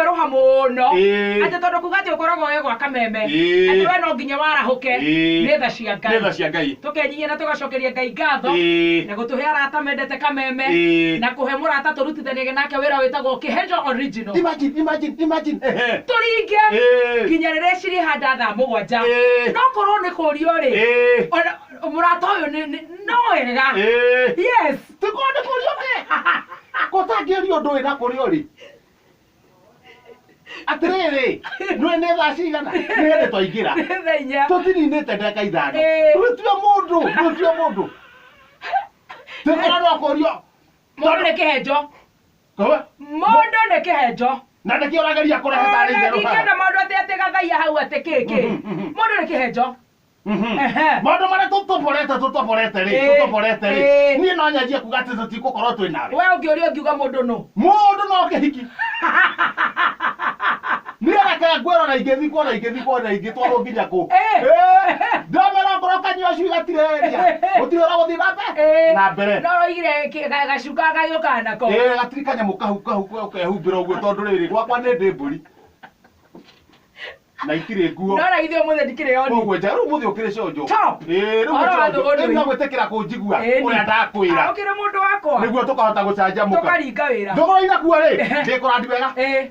kwerũha mũno. Ĩĩ. Atĩ tondũ kuga atĩ ũkoragwo wĩ gwa Kameme. Ĩĩ. Atĩ we no nginya warahũke. Ĩĩ. Nĩ tha cia Ngai. Nĩ tha cia Ngai. Tũkenyihia na tũgacokeria Ngai ngatho. Ĩĩ. Na gũtũhe arata mendete Kameme. Ĩĩ. Na kũhe mũrata tũrutithanagia nake wĩra wĩtagwo Kĩhenjo Original. Imagine, imagine, imagine. Ehe. Tũringe Ĩĩ. nginya rĩrĩa cirĩhanda thaa 7. Ĩĩ. No korwo nĩ kũrio rĩ. Ĩĩ. Ona mũrata ũyũ no wega. Ĩĩ. Yes. Tĩkorwo nĩ kũrio ke. Kũtangĩũrio ũndũ wĩna kũrio rĩ. Atĩrĩrĩ, nĩ nĩ thaa cigana? Nĩ hĩndĩ twaingĩra. Thaa 4. Tũtininĩte ndagĩka 5. Ĩĩ. Rũtue mũndũ, rũtue mũndũ. Tĩkorwo no kũrio. Mũndũ nĩ kĩhenjo. Kũwe? Mũndũ nĩ kĩhenjo. Na nĩkĩo ũrageria kũrehe tarĩ itherũ haha. Ndingĩenda maũndũ atĩ atĩ gathaia hau atĩ kĩ kĩ. Mũndũ nĩ kĩhenjo. Ehe. Maũndũ marĩa tũtoborete tũtoborete rĩ, Ĩĩ. tũtoborete rĩ. Ĩĩ. Niĩ no nyanjie kuga atĩ tũtigũkorwo twĩ nawe. We ũngĩũria ũngiuga mũndũ nũ? Mũndũ no kĩhiki. Niĩ reke ngwĩrwo na ingĩthikwo na ingĩthikwo na ingĩtwarwo nginya kũ. Ĩĩ. Ĩĩ. Ndamera ngorwo kanyua cui gatireria. Gũtirĩ ũrĩa gũthiĩ na mbere. Na mbere. No ũroigire gacuka gagĩũkaga nako. Ĩĩ gatirĩ kanyamũ kahu kahu ũkehumbĩra ũguo tondũ rĩrĩ gwakwa nĩ ndĩ mbũri. Na itirĩ nguo. No na githĩ ũmũthĩ ndikĩrĩ oni. Koguo nja rĩu mũthĩ ũkĩrĩ conjo. Top. Ĩĩ rĩu Ũhoro wa conjo. thũgũnũ. Rĩu no gwĩtĩkĩra kũnjigua Ĩni. ũrĩa ndakwĩra. Ah, ũkĩrĩ mũndũ wakwa. Nĩguo tũkahota gũcanjamũka. Tũkaringa wĩra. Thogora inakuo rĩ, Ehe. ndĩkũrandi wega. Ĩĩ.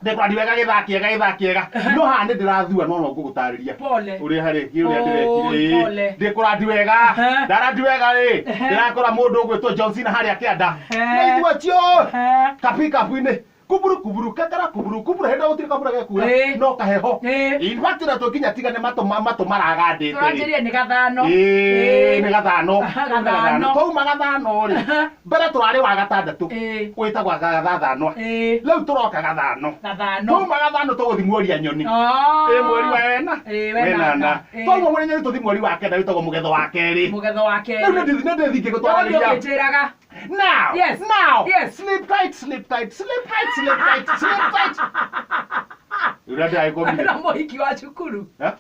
Ndĩkũrandi wega gĩthaa kĩega gĩthaa kĩega. No haha nĩ ndĩrathua no no ngũgũtarĩria. Pole. Ũrĩa harĩ ũrĩa Oi, ndĩrekire. pole. Ndĩkũrandi wega. Ehe. Ndarandi wega rĩ. Ehe. Ndĩrakora mũndũ ũgwĩtwo John Cena harĩa kĩanda. Ehe. Na igua cio. Ehe. Kapikapu-inĩ. Kuburu kuburu kakara kuburu kuburu hĩndĩ gũtirĩ kabura gekura Ĩĩ. no kaheho. Ĩĩ. In fact na tũkinya tiga nĩ matũ matũ maragandĩte rĩ. Tũranjĩrire nĩ gathano. Ĩĩ, nĩ gathano. Aha, gathano. Twauma gathano rĩ. Aha. Mbere tũrarĩ wa gatandatũ. Ĩĩ. Wĩtagwo gathathanwa. Ĩĩ. Rĩu tũroka gathano. Gathano. Twauma gathano tũgũthiĩ mweri ya nyoni. Oh. Ĩ mweri wa wena. Ĩĩ, wenana. Wenana. Ĩĩ. Twauma mweri nyoni tũthiĩ mweri wa kenda wĩtagwo mũgetho wa kerĩ. Mũgetho wa kerĩ. Rĩu nĩ ndĩthiĩ ngĩgũtwaragĩria. Ũyũ ũkĩnjĩraga. Now, Yes. now, Yes. sleep tight, sleep tight, sleep tight, sleep tight, sleep tight. Ũrĩa ndĩragĩkomire. Na mũhiki wa cukuru. Eh?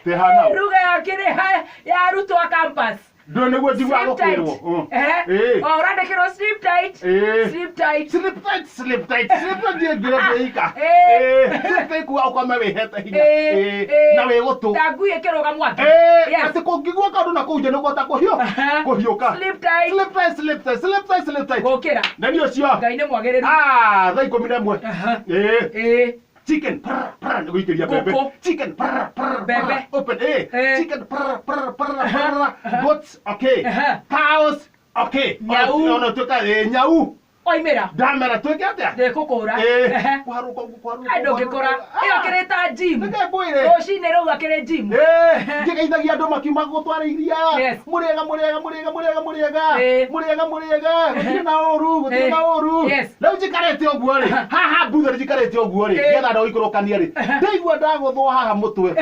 Tĩhana. Ruga ya kĩrĩ ya arutwo a campus. Ndũ nĩguo njiguaga Sleep tight. gũkĩrwo. Ehe. Ĩĩ. O ũrandĩkĩrwo sleep tight. Ĩĩ. Sleep tight. Sleep tight, sleep tight, sleep tight ndiĩ ngĩre ndĩika. Ĩĩ. Ĩĩ. Sleep tight kuga ũkome wĩhete hinya. Ĩĩ. Ĩĩ. Ĩĩ. Na wĩ gũtũ. Ta ngui ĩkĩrũga mwaki. Ĩĩ. Yes. Atĩ kũngĩgua kaũndũ na kũu nja nĩ ũkũhota kũhiũ. Aha. Kũhiũka. Sleep tight. Sleep tight, sleep tight, sleep tight, sleep tight. Gũkĩra. Na nĩ ũcio. Ngai nĩ mwagĩrĩru. Ah, thaa 11. Aha. Ĩĩ. Ĩĩ. Chicken prr prr nĩ gũikĩria mbembe. Ngũkũ. Chicken prr prr Mbembe. prr. Open eh. Eh. Chicken prr prr prr Aha. prr. Goats okay. Aha. Cows okay. Nyau. Ona tuĩka eh, nyau. Oimĩra. Ndamera twĩke atĩa? Ndĩkũkũra. Eh. Ehe. Kwarũka ũguo kwarũka. Ai ndũngĩkũra. Ĩyo akĩrĩ ta gym. Nĩke ngwĩre. Rũcinĩ rũu akĩrĩ gym. Eh, ngĩgeithagia andũ makiuma gũtwara iria. Yes. Mũrĩega mũrĩega mũrĩega mũrĩega mũrĩega. Eh. Mũrĩega mũrĩega. Gũtirĩ na ũru, gũtirĩ Eh. na ũru. Yes. Rĩu njikarĩte ũguo rĩ. Haha mbutha njikarĩte ũguo rĩ. Eh. Ngetha ndagũikũrũkania rĩ. Ndaigua ndagũthwo haha mũtwe.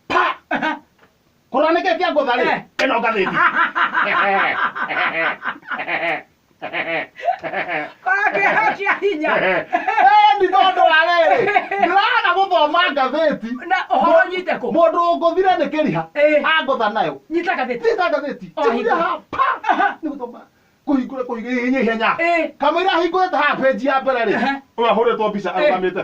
Pa! Kũrora nĩkĩ kĩangũtha rĩ? Eh. Ĩno ngathĩti. Kora kĩeha kĩa hinya. Eh, nĩ tondũ wa rĩrĩ. Ndĩraga gũthoma ngathĩti. Na ũhoro nyite kũ? Mũndũ ũngũthire nĩ kĩriha. Eh. Angũtha nayo. Nyita ngathĩti. Nyita ngathĩti. O, Njiguire hingũra. haha, pa! Nĩ gũthoma. Kũhingũra kũhingũra ihenya ihenya. Eh. Kamũira ahingũrĩte haha page ya mbere rĩ. Aha. Ũyũ ahũrĩtwo mbica arũgamĩte.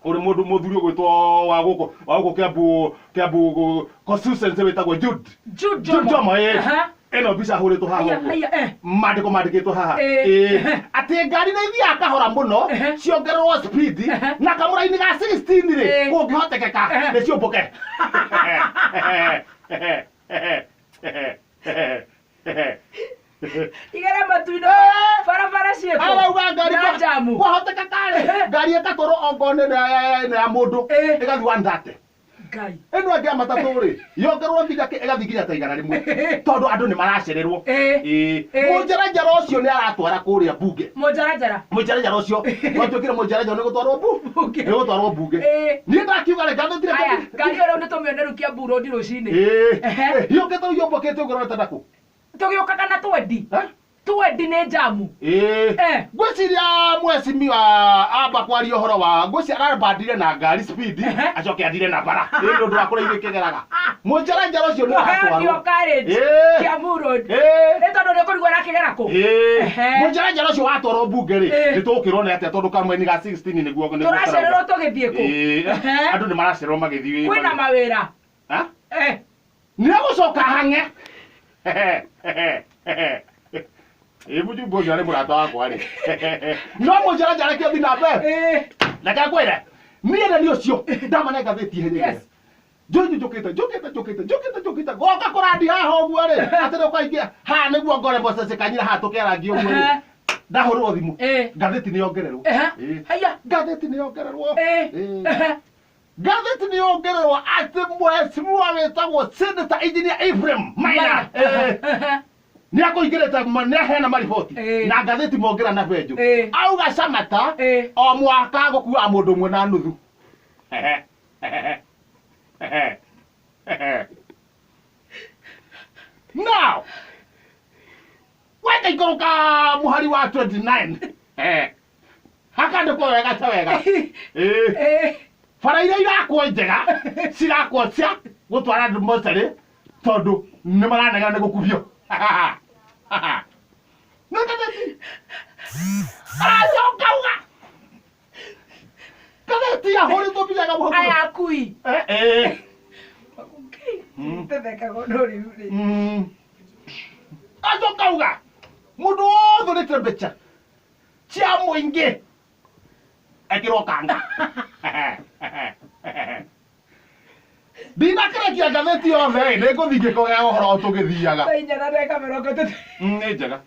Ũrĩ mũndũ mũthuri ũgwĩtwo wa gũkũ wa gũkũ Kiambu Kiambu constituency wĩtagwo Jude. Jude Jude Jomo. Jomo ĩĩ. Aha. Ĩno mbica ahũrĩtwo haha Haiya, ũguo. haiya, eh. Mandĩko mandĩkĩtwo haha. Ĩĩ. Ĩĩ. Atĩ ngari nĩ ithiaga kahora mũno Ehe. ciongererwo speed Ehe. na kamũraini ga 16 rĩ Ĩĩ. kũngĩhotekeka Ehe. nĩ ciũmbũke. Igera matu-inĩ. Eh. Barabara ciĩkũ? Arauga ngari Na njamu. kwahoteka karĩ ngari ĩgatwarwo okorwo nĩ nĩ ya mũndũ Ĩĩ. ĩgathiĩ 130 Ngai. ĩno ĩngĩ ya matatũ rĩ yongererwo nginya ĩgathiĩ nginya ta 100 tondũ andũ nĩ maracererwo. Ĩĩ. Ĩĩ. Ĩĩ. Mũnjaranjara ũcio nĩ aratwara kũrĩa mbunge. Mũnjaranjara. Mũnjaranjara ũcio gwatuĩkire mũnjaranjara nĩ gũtwarwo Mbunge. nĩ gũtwarwo mbunge. Ĩĩ. Niĩ ndakiuga rĩ ngathĩti Aya, ngari ĩyo rĩu nĩ tũmĩone rĩu Kiambu Road rũcinĩ. Ĩĩ. Ehe. Yũkĩte yũmbũkĩte ũguo ũrorete nakũ? Tũgĩũkaga na twendi. Eh? Twendi nĩ njamu. Ĩĩ. Eh. Ngwĩciria mwecimiwa amba kwaria ũhoro wa ngwĩciria arabandire na ngari speed Ehe. acoke athire na bara. Ĩ nĩ ũndũ wa kũrĩa igĩkĩgeraga. Mũnjaranjara ũcio nĩ Mũheo ũratwarwo. courage. Ĩĩ. Kiambu Road. Ĩĩ. Nĩ tondũ nĩ ũkũrigwo arakĩgera kũ? kũ? Ĩĩ. Ehe. Mũnjaranjara ũcio watwarwo mbunge rĩ, Ĩĩ. nĩ tũgũkĩrwo nĩ atĩa tondũ kamweni ga 16 nĩguo Tũracererwo tũgĩthiĩ kũ? Ĩĩ. Ehe. Andũ nĩ maracererwo magĩthiĩ. Kwĩna mawĩra. Ha? Eh. Nĩ egũcoka hang'e. Ĩ mũjumbe ũcio arĩ mũrata wakwa rĩ. No mũnjaranjara kĩothi na mbere. Eh. Reke ngwĩre. Niĩ na niĩ ũcio ndamane ngathĩti ihenya. Yes. Njũĩ njũkĩte njũkĩte njũkĩte njũkĩte njũkĩte goka kũrandi haha ũguo rĩ atĩ rĩ ũkaingĩra haha nĩguo ngore Moses Kanyira haha tũkĩarangia ũguo rĩ Ehe. ndahũrĩrwo thimũ Eh. ngathĩti nĩ yongererwo Ehe. Ĩĩ. Haya. Ngathĩti nĩ yongererwo Eh. Ĩĩ. Ehe. Ngathĩti nĩ yongererwo atĩ mheshimiwa wĩtagwo Senator Engineer Ephraim Maina. Ĩĩ. Ehe. Nĩ akũingĩrĩte nĩ aheana mariboti Ĩĩ. na ngathĩti mongera na benjũ Ĩĩ. auga Samata Ĩĩ. o mwaka gũkuaga mũndũ ũmwe na nuthu. Now wekaikũrũka mũhari wa 29 hakandĩkwo wega ta wega. Ĩĩ. Eh. Bara iria irakwo njega cirakwo cia gũtwara andũ mocarĩ tondũ nĩ maranegena nĩ gũkubio. Nĩ ngathĩti aracoka uga ngathĩti yahũrĩtwo mbica ĩkamũhũthĩra. Aya akui. Eh, eh. Okay. Tũthekaga ũndũ rĩu rĩ. Acoka uga mũndũ wothe ũrĩte mbeca cia mũingĩ ekĩrwo kanga. Ndinakĩrekia ngathĩti yothe ĩ, nĩ ngũthiĩ ngĩkoraga ũhoro o tũgĩthiaga. Thaa inya na ndagĩka 30. Nĩ njega.